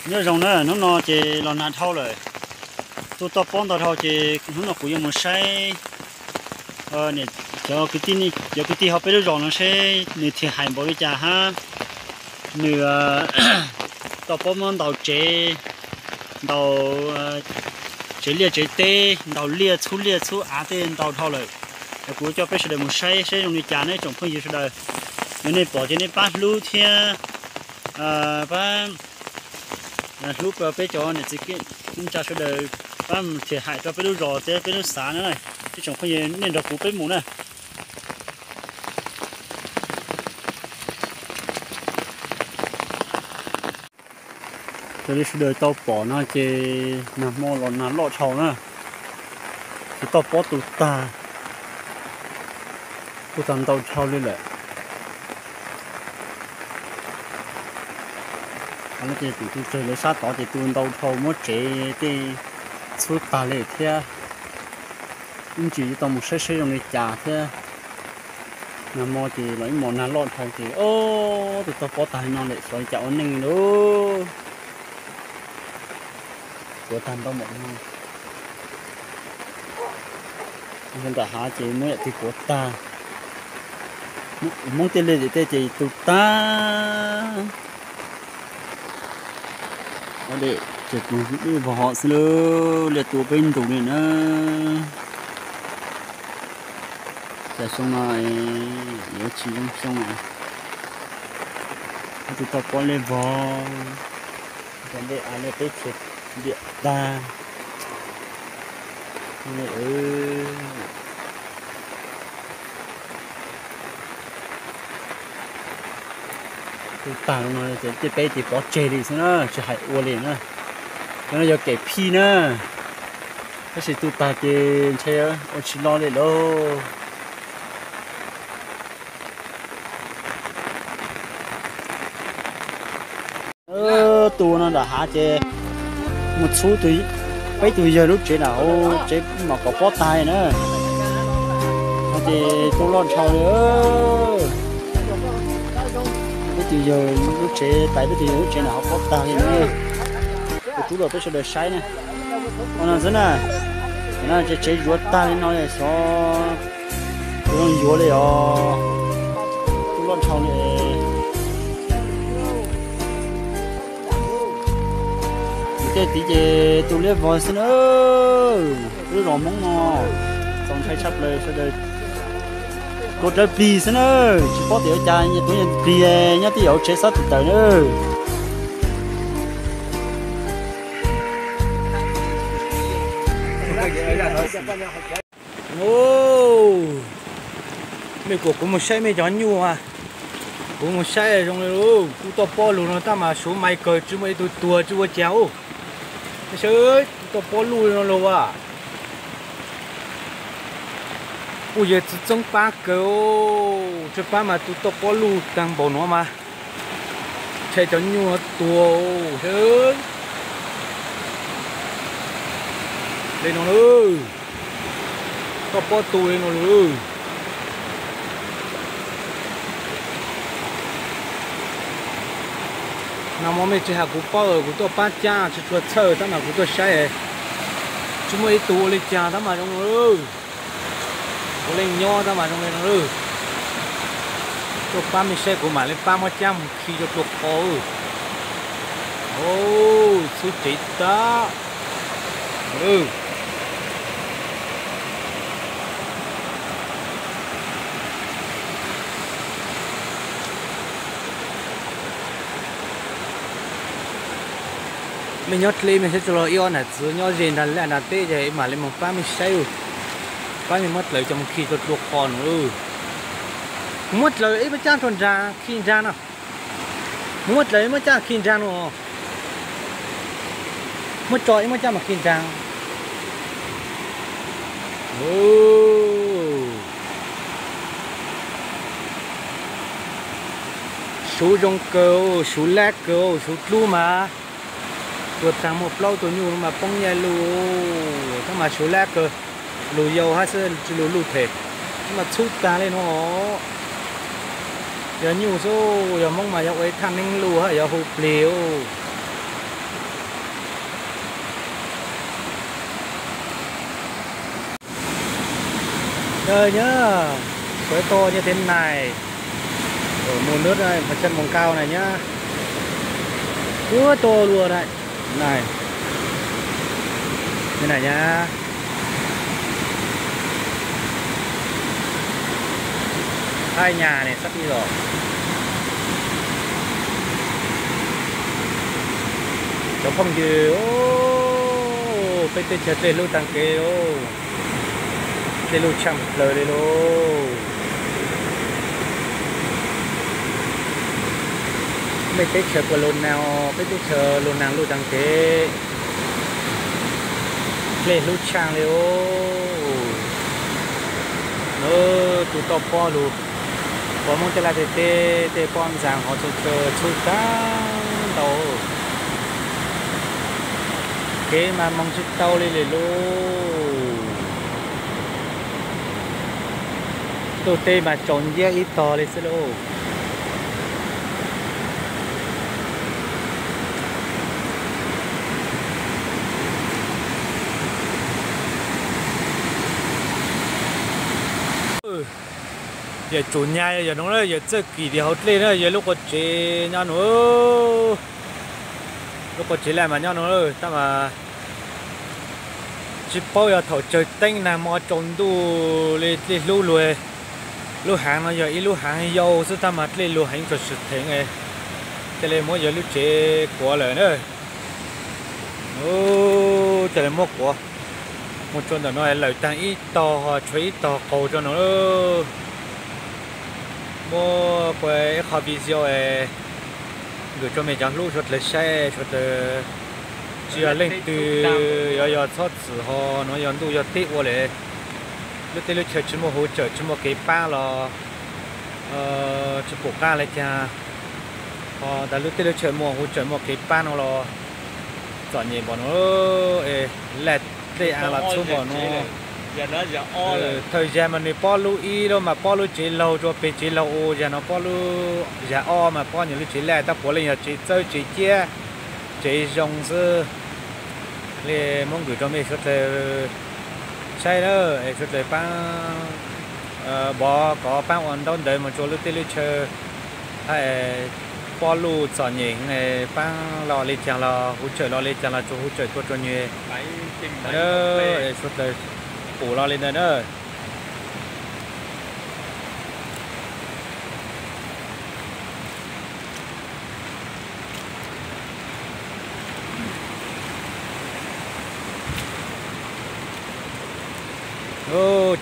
Nyob zoo na, hnub no ces los nag dhau lawm, tuaj toj pob ntau dhau ces hnub no kuv yuav mus saib cov kwv tij, cov kwv tij hauv peb lub zos no seb nws thiaj hais npaum li cas hab. Nws toj pob muab ntaus tsev, ntaus tsev liaj tsev teb, ntaus liaj txhub liaj txhub av tej ntau dhau lawm. Kuv coj peb sawv daws mus saib seb zoo li cas na tsoom phooj ywg sawv daws. Yog nej pom ces nej pab hlub thiab pab hlub peb cov niam txiv kwv tij sawv daws, pab thiaj hais rau peb lub zos thiab peb lub xav na. Ib tsoom phooj ywg nej nrog kuv peb mus na. Raws li sawv daws tau pom no ces nag hmo los nag loj dhau na, ces toj pob tu tag, tu tag ntau dhau li lawm. Qhov no ces tus tu tsawg lawv sab tod ces tu ntau dhau muab tsev tej txhub tag li thiab. Ib ntsis yuav tau mus saib saib zoo li cas thiab. Nag hmo ces los ib hmos nag loj dhau ces tus toj pob tag li no lawm xyov li cas ua neej li lauj. Tuav tag ntau npaum no. Nram hav ces muab yam twg tuav tag. Hmoob tej liaj tej teb ces tu tag. Dej ces tus dej vog xwb lauj, liaj tu peb ntug li na. Cas xyoo no yuav tsis zoo xyoo, tus toj pob liaj vog, cov dej av liaj teb ces diam tag. Tu tag no ces tej peb ces pov tseg li xwb na, tsis hais ua li na. Cov no yog kev phij na, tab sis tu tag ces ntshe ua tsis lo li lauj. Tu no nram hav ces mus txhub peb tus yawg lub tsev nram hauv tsev mam kom pob tag li na. Ces tu loj dhau li. Peb tus yawg lub tsev, tais peb tus yawg lub tsev nram hauv pob tag li na. Kuv rub rau peb sawv daws saib na. Ua no xwb na, no ces tsev yuav tag li no xyov puas zoo yuav li os. Tu loj dhau li. Tej tid ces tu liab vog xwb na. Lub zos Hmoob no txaus ntshai tshaj plaws sawv daws. Tuav rawv plig xwb na, tsis paub tias ua cas nyias tuav nyias plig nyob twj ywm hauv tsev xob tawm tawm na. Mej kuas kuv mus saib mej cov nyuj, kuv mus saib zoo li lub toj pob lug no tab mas suav mais kawg tsis muaj ib tug tuag tsis ua cas ub. Saib toj pob luj li no lug as. Kuj yog txwv txoob pab kawg, txwv pab mas tus toj pob luj tag npaum no mas ntshai cov nyuj tuag. Li no lawm, toj pob tu li no lawm. Nag hmo mej tsis has kuv paub, kuv tuaj pab cab tsis tshua txhawj tab mas kuv tuaj saib tsis muaj ib tug ua li cas tab mas zoo lawm. Ua li nyob tab mas zoo li no lawm. Tuaj pab mej saib kuv mam li pab muab cab mus khi rau tua qhov. Txhub tsev tag. Mej nyob dleb mej saib tsuas los ib ob nam txiv nyob ze nrag laj nrag teb ces mam li moog pab mej saib, pab mej muab dlaws coj mus khi rau tua qhov no. Muab dlaws ib muab cab rau nrag khi nrag no. Muab dlaws ib muab cab khi nrag no. Muab tso ib muab cab mas khi nrag. Suv zoo kawg, suv lab kawg, suv dlub mas tuag tag muaj plaub tug nyuj no mas poob nyiaj lug, tab mas suv lab kawg, lug yau hab xwb tsis lug luj phem, tab mas txhub tag li no. Yog nyuj xwb, yog Hmoob mas yog ua ib thaj neeb luj hab yog hu plig. Trời nhá, suối to như thế này, ở mùa nước này, mùa xuân mùa cao này nhá. Ua to luôn này. Này. Như này nhá. Hai nhà này sắp đi rồi. Cov phooj ywg, peb teb chaws dlej hlub tag kev, dlej hlub tshaaj plaws li lauj. Mej teb chaws puas lug naag, peb teb chaws lug naag luj taag kev, dlej hlub tshaaj li lauj. Nub, tug toj pob lug, pom Moob tej laj tej teb, tej pob ntxaag hov txhua chaw txhub taag ntau. Kev mas moog tsi tau li lawm lauj. Ntuj teb mas tsaus nciab ib tog li xwb lauj. Yawm tsum nyag yog nuav, yawm txawj kim tim hauv dlej na, yog lub qua tsev nyob nuav. Lub qua tsev laj mas nyob nuav, tab mas tsi paub yog thaum tsawg teeb nag hmo tsaus ntuj li dlej hlub lug. Lub haav no yog ib lub haav yau xwb tab mas dlej lug heev tshua swm theev, ca le muab yawg lub tsev kuav lawm na. Ca le muab kuav. Moog tsua ntawm no lawm taag ib tog, tshuav ib tog qaug tsua no. Muab ua ib qho video es nkws tsua mej cov hlub suav dlawg saib, suav dlawg tsi yog leej twg, yog, yog txhob txwm ho, nuav yog ntuj yog teb ua le. Lub teb lub chaw tsi muaj huv tsawm tsi muaj kev paab los tsi pum qaab le caag. Ho tas lub teb lub chaw muaj huv tsawm muaj kev paab no los txom nyem npaum no, es laj dlej aav los txhub npaum no. Thawj zag mas nwg pob lub ib lub mas pob lub tsev laug tsua peg tsev laug ua, zag no pob lub, zag ob mas pob nwg lub tsev laj, tab puav leej yog tsev txawb tsev ciab, tsev zoo xwb. Le muab nkws rua mej suav dlawg saib na, es suav dlawg paab npov kov paab ua ntaub ntawv moog tsua lub teb lub chaw, hab pob luj txom nyem heev, paab los li caag los huv tsawm los li caag los tsuas huv tsawm tuaj rua nwg. Suav dlawg pum los li ntawd na.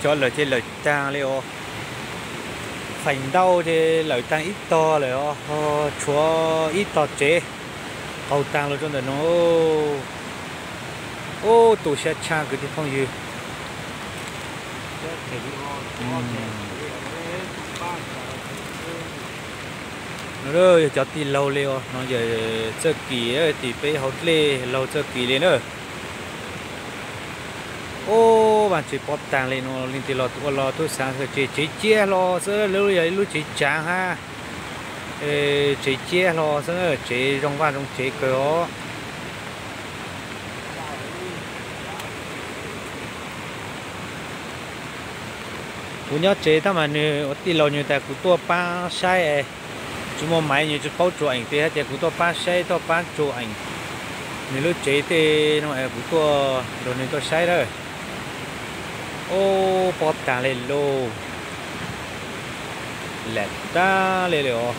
Cov lawm ces lawm taag li os. Feem ntau ces lawm taag ib tog lawm os, tshuav ib tog tsev qaug taag lug rua ntawm no. Ub, tu siab tshaj kwv tij phooj ywg. No yog cov tij laug li os, no yog txawj kis tim peb hauv dlej laug txawj kis li na. Ub, vaaj tsev pob taag li no, leej twg los ua los tub xaav tsev, tsev ciab hlo xwb, lub yog ib lub tsev tsaav hab, tsev ciab hlo xwb, tsev zoo vaj zoo tsev kawg os. Kuv nyob tsev tab mas nwg ua tij laug nwg tas kuv tuaj paab saib, tsi muaj maiv nwg tsi paub tsuam eem tej hab ces kuv tuaj paab saib tuaj paab tsuam eem nwg lub tsev tej no es kuv tuaj nrug nwg tuaj saib lawm. Ub, pob taag li lauj. Lam tag li lawm os.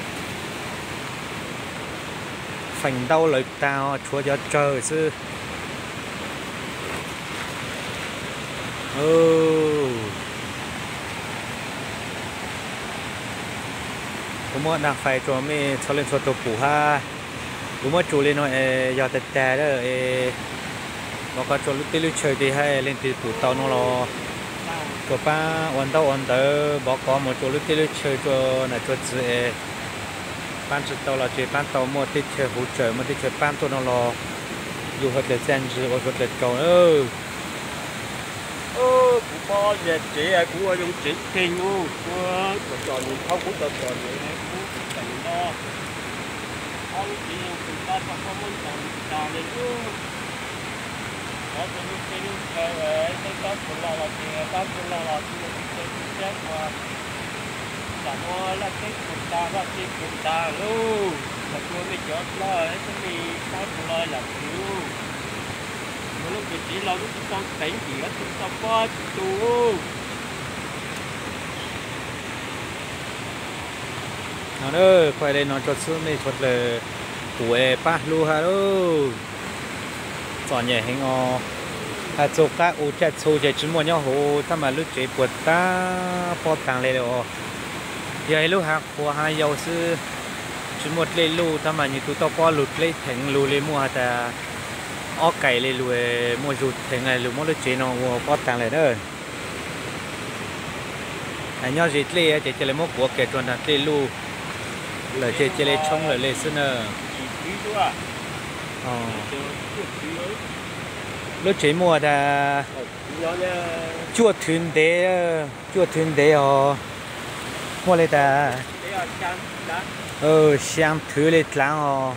Feem ntau lawm taag, tshuav cov tsawg xwb. Kuv muab daag fais rua mej txhua leej txhua tug pum hab. Kuv muab tsuas li no es yog tag tag lawm es, npov kov tsua lub teb lub chaw tej hab leej twg pum tau no los tsuas paab ua ntaub ua ntawv npov kov moog tsua lub teb lub chaw tsua nam tsua txwv es, paab tsi tau los tsev paab tau muaj teb chaw huv tsawm muaj teb chaw paab tuaj no los yug hov dlaws txaj ntsig ua suav dlawg tsaug. Kuv pob zag tsev kuv ua zoo tsev keeg ub, kuv tsom tsom nyem thaub kuv tsom tsom nyem kuv tsom nyem no. Ob lub tsev zoo kawg, tab txog koj muab ntsaws tag li ub. Qhov tsev lub teb lub chaw, peb tab tsuas loj los ces tab tsuas loj los tsis yog lub tsev Lam muab laj teb puas tag, vaj teb puas tag lauj. Lam tua mej cov loj, tab mej pab kuv los lam twv lauj. Ua lub kws tsev los lub tsis tau teev tim ob tug toj pob tsis tu. No, kuj li no tso xwb mej txhua tus, kuv pab hlub hab lauj. Txom nyem heev os. Has txug qab u caj txhu ces tsis muaj nyob huv, tab mas lub tsev puas tag pob taag le os. Yog ib lub hav qhuav hav yau xwb, tsis muaj dlej luj, tab mas nwg tug toj pob lug dleb theev lug li muaj has tas ob kais le lug, muaj zug theev lug muab lub tsev no ua pob taag le na. Nyob ze dlej ces cia li muab kuav kiag rua nraag dlej luj lawm ces cia li tshoob lawm le xwb na. Lub tsev muaj tas cuaj thwv ntev, cuaj thwv ntev os. Muaj li tas xyaa thwv le dlaav os,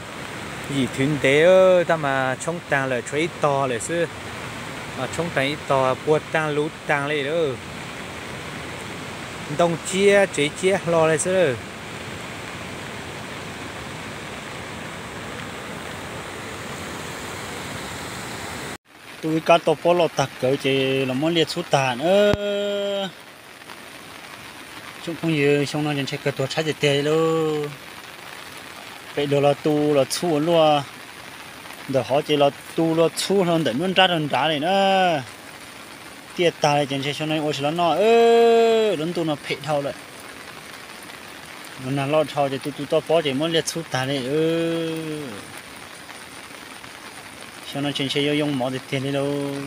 yim thwv ntev, tab mas tshoob taag lawm tshuav ib tog lawm xwb. Tshoob taag ib tog puas taag luv taag le lawm. Ntoo ciab tsev ciab hlo le xwb. Tu ib kab toj pob loj tag kawg ces los muab liaj txhub tag na. Tsoom phooj ywg, xyoo no ces ntshe kawg tuag tshaib tiag tiag li lauj. Pem dog los tu los txhub ua luaj, ntawm hov ces los tu los txhub hlo ntawm nruab nrab rau nrad li na. Tiaj tag li ces ntshe xyoo no ua tsis los noj, lub ntuj no phem dhau lawm. Los nag loj dhau ces tu tu toj pob ces muab liaj txhub tag li. Xyoo no ces ntshe yuav yoo mov tiag tiag li lauj.